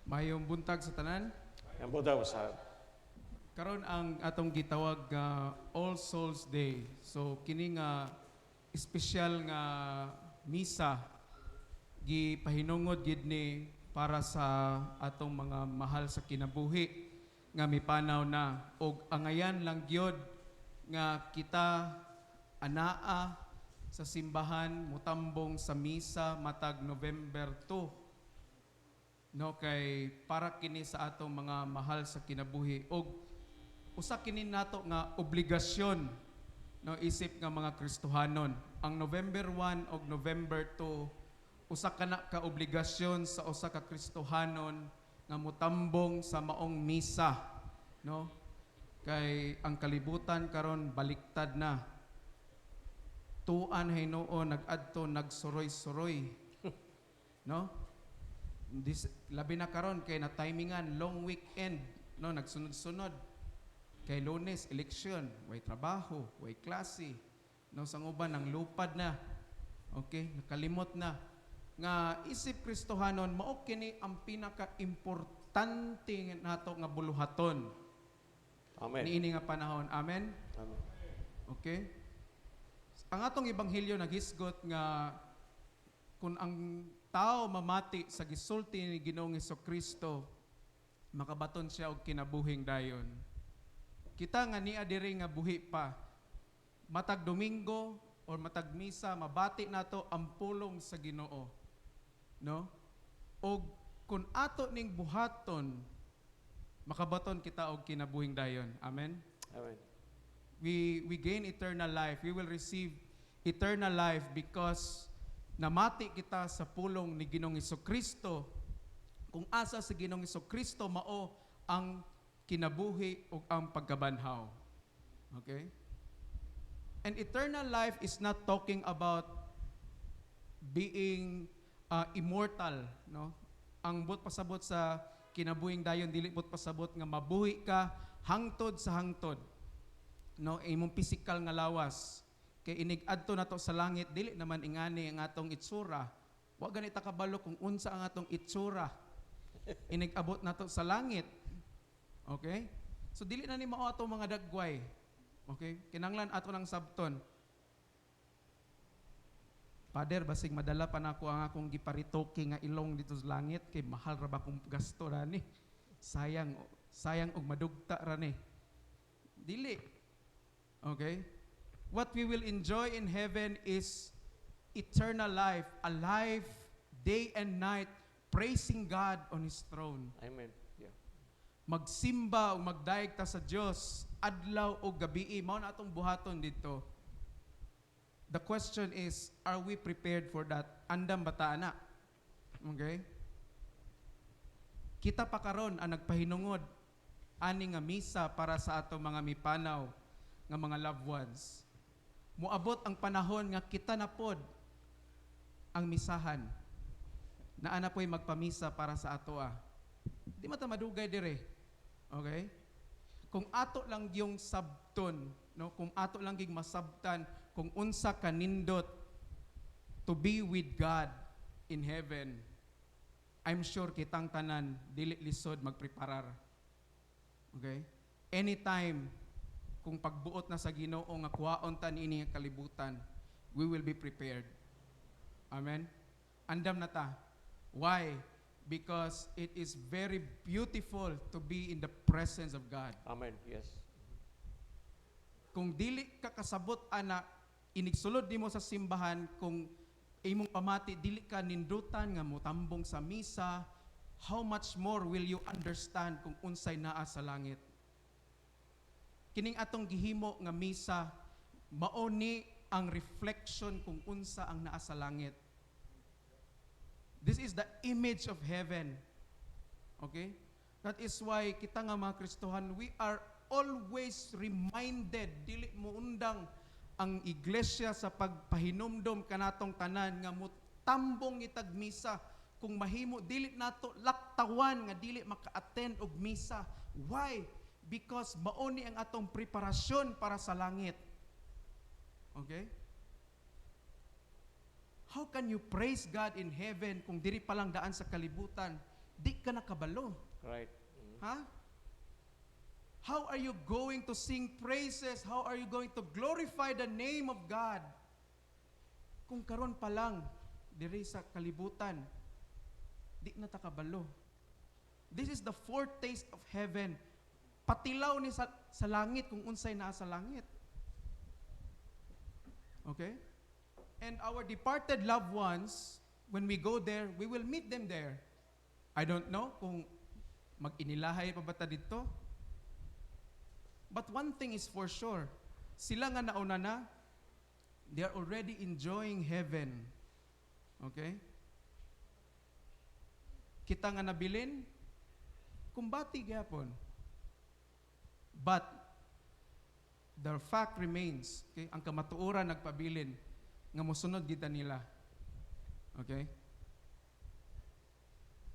Mayong buntag sa tanan. Maayong buntag usab. Karon ang atong gitawag nga All Souls Day. So kini nga espesyal nga misa, gipahinungod gid ni para sa atong mga mahal sa kinabuhi nga mipanaw na, og angayan lang gyud nga kita anaa sa simbahan mutambong sa misa matag November 2, no, kay para kini sa atong mga mahal sa kinabuhi og usa kini nato nga obligasyon, no, isip nga mga Kristohanon. Ang November 1 og November 2, usa kana ka obligasyon sa usa ka Kristohanon nga mutambong sa maong misa, no, kay ang kalibutan karon baliktad na. Tuan hinuon nag-adto nagsuroy-suroy, no? This, labi na karon kay na timingan long weekend, no, nagsunod-sunod kay Lunes election, way trabaho, way klase, no, sang uban ang lupad na. Okay, nakalimot na nga isip Kristohanon mao kini ang pinaka-importante nato nga buluhaton Amen. niini nga panahon. Amen. Amen. Okay? Ang atong ebanghelyo naghisgot nga kung ang tao mamati sa gisulti ni Ginoong Kristo, makabaton siya og kinabuhing dayon. Kita nga niya diri nga buhi pa, matag Domingo or matag misa, mabati nato ang pulong sa Ginoo. No? Og kung ato ning buhaton, makabaton kita og kinabuhing dayon. Amen. Amen. We gain eternal life. We will receive eternal life because namati kita sa pulong ni Ginoong Kristo. Kung asa sa Ginoong Kristo, mao ang kinabuhi ug ang pagkabanhaw. Okay? And eternal life is not talking about being immortal, no? Ang buot pasabot sa kinabuhing dayon, dili buot pasabot nga mabuhi ka hangtod sa hangtod. No, imong physical nga lawas. Kay inig adto nato sa langit, dili naman ingani ang atong itsura. Wa gani ta kabalo kung unsa ang atong itsura inig abot nato sa langit. Okay? So dili na ni mao atong mga dagway. Okay? Kinanglan ato ng sabton. Father, basig madala pa nako ang akong giparitoke nga ilong dito sa langit kay mahal ra ba kung gasto ra ni. Sayang, sayang og madugta ra ni. Dili. Okay? What we will enjoy in heaven is eternal life, a life day and night praising God on His throne. Amen. Yeah. Magsimba o magdayeg ta sa Dios adlaw o gabii, mao na atong buhaton dito. The question is, are we prepared for that? Andam ba ta ana? Okay? Kita pa karon ang nagpahinungod ani nga misa para sa atong mga mipanaw nga mga loved ones. Moabot ang panahon nga kita na pod ang misahan. Naa na po'y magpamisa para sa ato ah. Di man ta madugay dire. Okay? Kung ato lang yung sabton, no? Kung ato lang ging masabtan kung unsa kanindot to be with God in heaven, I'm sure kitang tanan dili lisod magpreparar. Okay? Anytime kung pagbuot na sa Ginoo nga kuhaon ta niini nga kalibutan, we will be prepared. Amen. Andam na ta. Why? Because it is very beautiful to be in the presence of God. Amen. Yes. Kung dili ka kasabot ana, inigsulod nimo sa simbahan, kung imong pamati dili ka nindutan nga motambong sa misa, how much more will you understand kung unsay naa sa langit? Kining atong gihimo nga misa, mao ni ang reflection kung unsa ang naa sa langit. This is the image of heaven. Okay? That is why kita nga mga Kristohan, we are always reminded, dili moundang ang iglesia sa pagpahinumdom kanatong tanan nga mutambong itag misa. Kung mahimo, dili nato laktawan nga dili maka-attend og misa. Why? Because mao ni ang atong preparasyon para sa langit. Okay? How can you praise God in heaven kung diri pa lang daan sa kalibutan? Di ka nakabalo. Ha? How are you going to sing praises? How are you going to glorify the name of God? Kung karon pa lang diri sa kalibutan, di na ta kabalo. This is the foretaste of heaven. Patilaw ni sa langit kung unsay naa sa langit. Okay? And our departed loved ones, when we go there, we will meet them there. I don't know kung mag-inilahay pa ba ta dito. But one thing is for sure, sila nga nauna na, they are already enjoying heaven. Okay? Kita nga nabilin, kumbati gyapon. But the fact remains, okay, ang kamatuoran nagpabilin nga mosunod kita nila. Okay?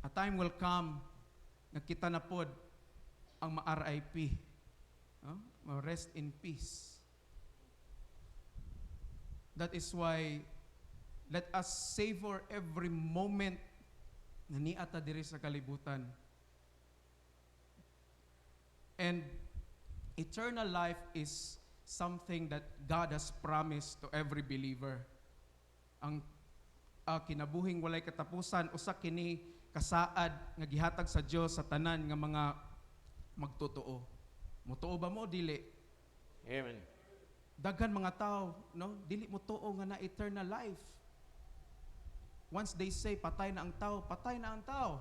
A time will come nga kita na pod ang ma-RIP. No? Ma-rest in peace. That is why let us savor every moment na naa ta diri sa kalibutan. And eternal life is something that God has promised to every believer. Ang kinabuhing walay katapusan, usa kini kasaad nga gihatag sa Dios sa tanan nga mga magtotoo. Mutuo ba mo o dili? Amen. Daghan mga tao, no, dili mo tuo nga na eternal life. Once they say patay na ang tao, patay na ang tao.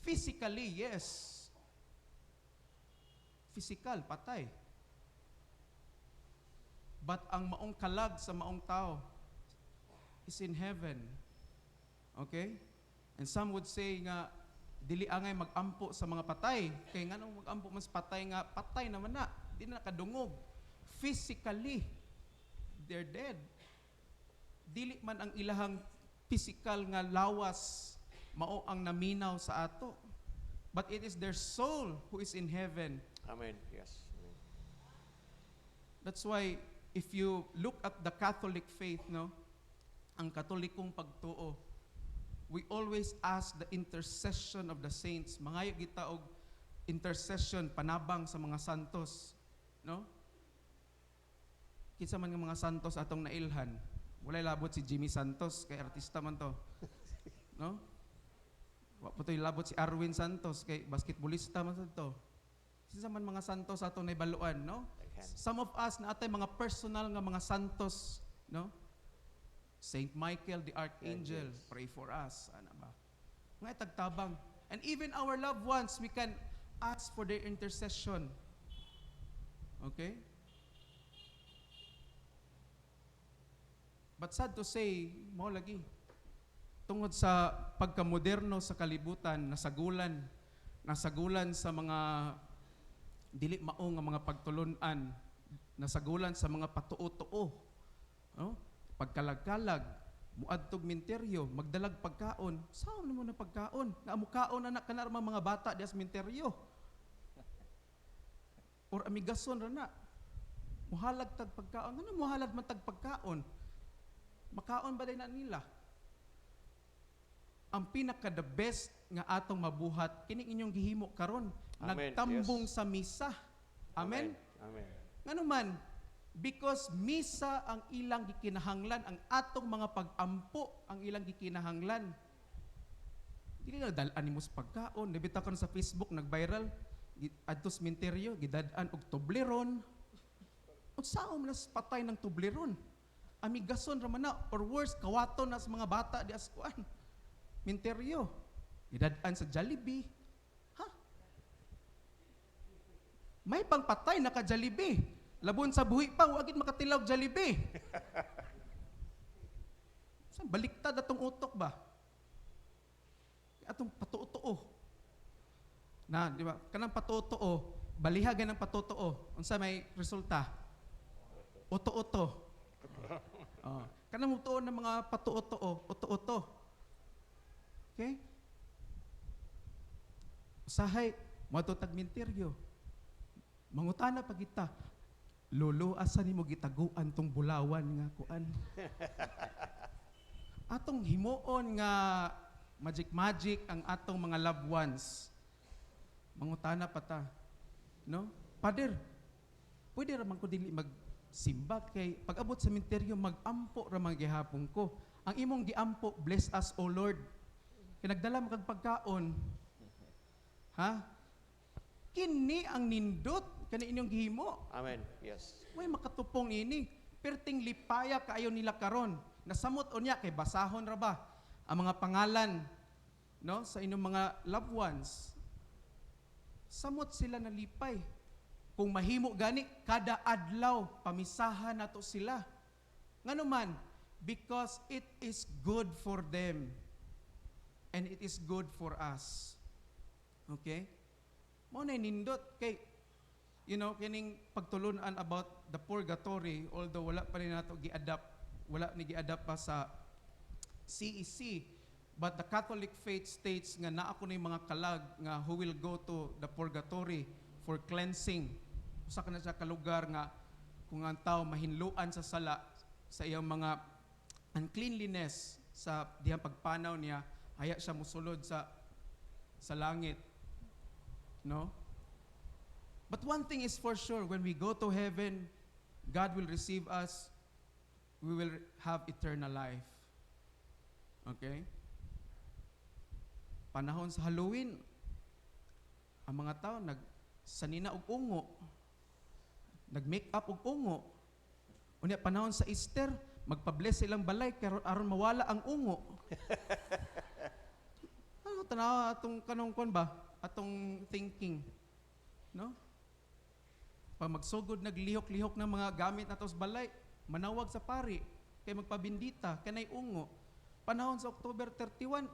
Physically, yes. Physical, patay. But ang maong kalag sa maong tao is in heaven. Okay? And some would say nga dili angay magampo sa mga patay. Kay nganong magampo man sa patay nga patay naman na, di na nakadungog. Physically, they're dead. Dili man ang ilahang physical nga lawas mao ang naminaw sa ato. But it is their soul who is in heaven. Amen. Yes. Amen. That's why if you look at the Catholic faith, no, ang Katolikong pagtuo, we always ask the intercession of the saints. Mangayo kita og intercession, panabang sa mga santos, no? Kinsa man nga mga santos atong nailhan? Walay labot si Jimmy Santos kay artista man to. No? Wa pa to'y labot si Arwin Santos kay basketballista man to. Kinsa man mga santos atong naibaluan, no? Daghan. Some of us naa tay mga personal nga mga santos, no? Saint Michael the Archangel, Angels. Pray for us. Ana ba? Mga tagtabang. And even our loved ones, we can ask for their intercession. Okay? But sad to say, mao lagi, tungod sa pagkamoderno sa kalibutan, nasagulan sa mga dili mao nga mga pagtulunan, nasagulan sa mga patuo-tuo, no? Pagkalag-kalag, muadtog minteryo, magdalag pagkaon. Saan mo na pagkaon? Nga mukaon na kana ra mga bata diya sa minteryo. Or amigason ra na. Muhalag tag pagkaon. Ngano muhalag man tag pagkaon? Makaon ba na nila? Ang pinaka the best nga atong mabuhat kining inyong gihimo karon, Amen. nagtambong Yes. sa misa. Amen. Amen. Ngano man? Because misa ang ilang gikinahanglan, ang atong mga pag-ampo ang ilang gikinahanglan. Dili na dal-an nimo sa pagkaon. Nabita ko sa Facebook nag-viral adto sa minteryo gidad-an og Toblerone. Unsaon man nas patay ng Toblerone? Amigason ra man na, or worse, kawaton na sa mga bata di askuan. Minteryo. Gidad-an sa Jollibee. Ha? May pangpatay naka Jollibee. Labon sa buhi pa, wa gid makatilaw og Jollibee. Sa baliktad atong utok ba? Atong patuo-tuo. Na, di ba? Kanang patuo-tuo, balihag ng patuo-tuo. Unsa may resulta? Uto-uto. Oh. Kanang mutuo ng mga patuo-tuo, uto-uto. Okay? Usahay, moadto tag minteryo. Mangutana pa kita, "Lolo, asa nimo gitaguan tong bulawan nga kuan?" Atong himuon nga Magic magic ang atong mga loved ones. Mangutana pa ta. No? "Father, pwede ra man ko dili magsimba kay pag abot sa sementeryo, magampo ra man gihapon ko." Ang imong giampo, "Bless us, O Lord." Kay nagdala man kag pagkaon. Ha? Kini ang nindot kani inyong gihimo. Amen. Yes. Way makatupong ini. Perting lipaya kaayo nila karon. Nasamot unya kay basahon ra ba ang mga pangalan, no, sa inyong mga loved ones. Samot sila nalipay. Kung mahimo gani kada adlaw pamisahan nato sila. Ngano man? Because it is good for them and it is good for us. Okay? Mao na nindot kay kining pagtulunan about the purgatory, although wala pa ni nato gi-adapt, wala ni gi-adapt pa sa CEC, but the Catholic faith states nga naa kunoy mga kalag nga who will go to the purgatory for cleansing. Usa ka na siya ka lugar nga kung ang tao mahinluan sa sala, sa iyang mga uncleanliness sa dihang pagpanaw niya, haya siya musulod sa langit, no? But one thing is for sure, when we go to heaven, God will receive us. We will have eternal life. Okay? Panahon sa Halloween, ang mga tao nagsanina og ungo, nag-make up og ungo. Unya panahon sa Easter, magpa-bless silang balay karon aron mawala ang ungo. Ano tanawa atong kanong kon ba? Atong thinking. No? Pag magsugod naglihok-lihok ng mga gamit nato sa balay, manawag sa pari kay magpabindita kanay ungo. Panahon sa October 31,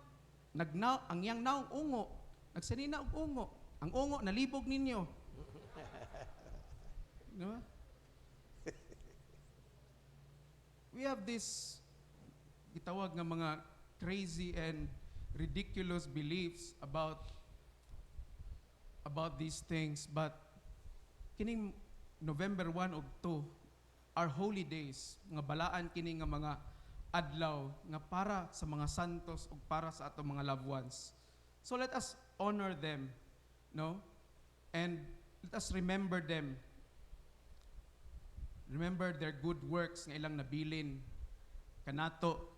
nagna ang iyang naong ungo, nagsanina og ungo. Ang ungo nalibog ninyo. Di ba? We have this gitawag nga mga crazy and ridiculous beliefs about these things, but kining November 1 ug 2 are holy days nga balaan kini nga mga adlaw nga para sa mga santos ug para sa atong mga loved ones. So let us honor them, no? And let us remember them. Remember their good works nga ilang nabilin kanato,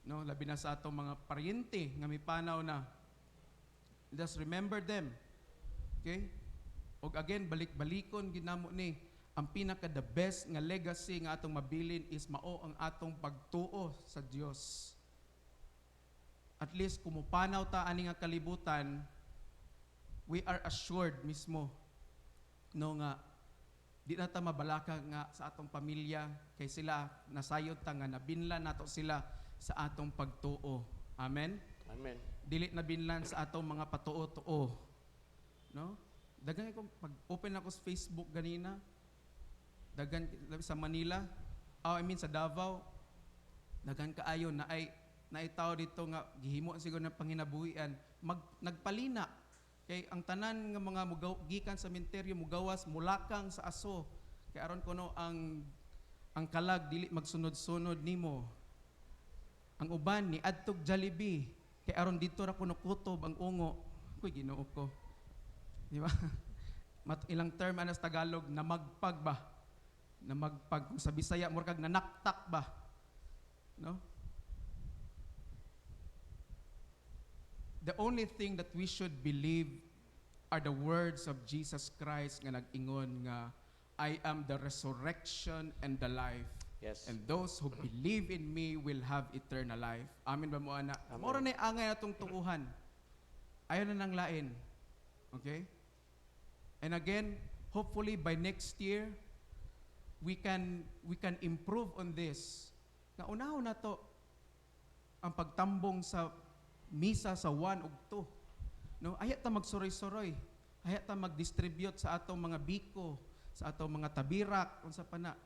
no, labi na sa atong mga paryente nga mipanaw na. Let us remember them. Okay? Og again, balik-balikon ginamo ni ang pinaka the best nga legacy nga atong mabilin is mao ang atong pagtuo sa Dios. At least kung mupanaw ta ani nga kalibutan, we are assured mismo, no, nga di na ta mabalaka nga sa atong pamilya kay sila nasayod ta nga nabinlan nato sila sa atong pagtuo. Amen. Amen. Dili na binlan sa atong mga patuo-tuo. No? Daghan ko pag open ako sa Facebook ganina, daghan labi sa Manila, oh, I mean sa Davao, daghan kaayo na ay naitaw dito nga gihimo siguro ng panginabuhian, nagpalina kay ang tanan nga mga mugaw, gikan sa sementeryo, mugawas, mulakang sa aso kay aron kuno ang kalag dili magsunod-sunod nimo. Ang uban ni adtog Jollibee kay aron dito ra kuno kutob ang ungo. Kuy, Ginoo ko. Di ba? Mat ilang term ana sa Tagalog, namagpag ba? Namagpag. Kung sa Bisaya, murag kag nanaktak ba? No? The only thing that we should believe are the words of Jesus Christ nga nag-ingon nga, "I am the resurrection and the life." And those who believe in me will have eternal life. Amen ba mo ana? Amen. Mao ra na angay natong tuuhan. Ayaw na nang lain. Okay? And again, hopefully by next year, we can improve on this. Nga unahon na to ang pagtambong sa misa sa 1 ug 2. No, aya ta magsuroy-suroy. Aya ta mag-distribute sa atong mga biko, sa atong mga tabirak, unsa pa na.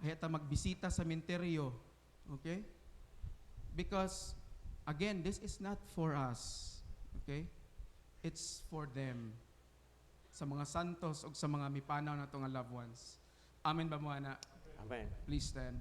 Aya ta magbisita sa sementeryo. Okay? Because again, this is not for us. Okay? It's for them. Sa mga santos ug sa mga mipanaw nato nga loved ones. Amen ba mo ana? Amen. Please stand.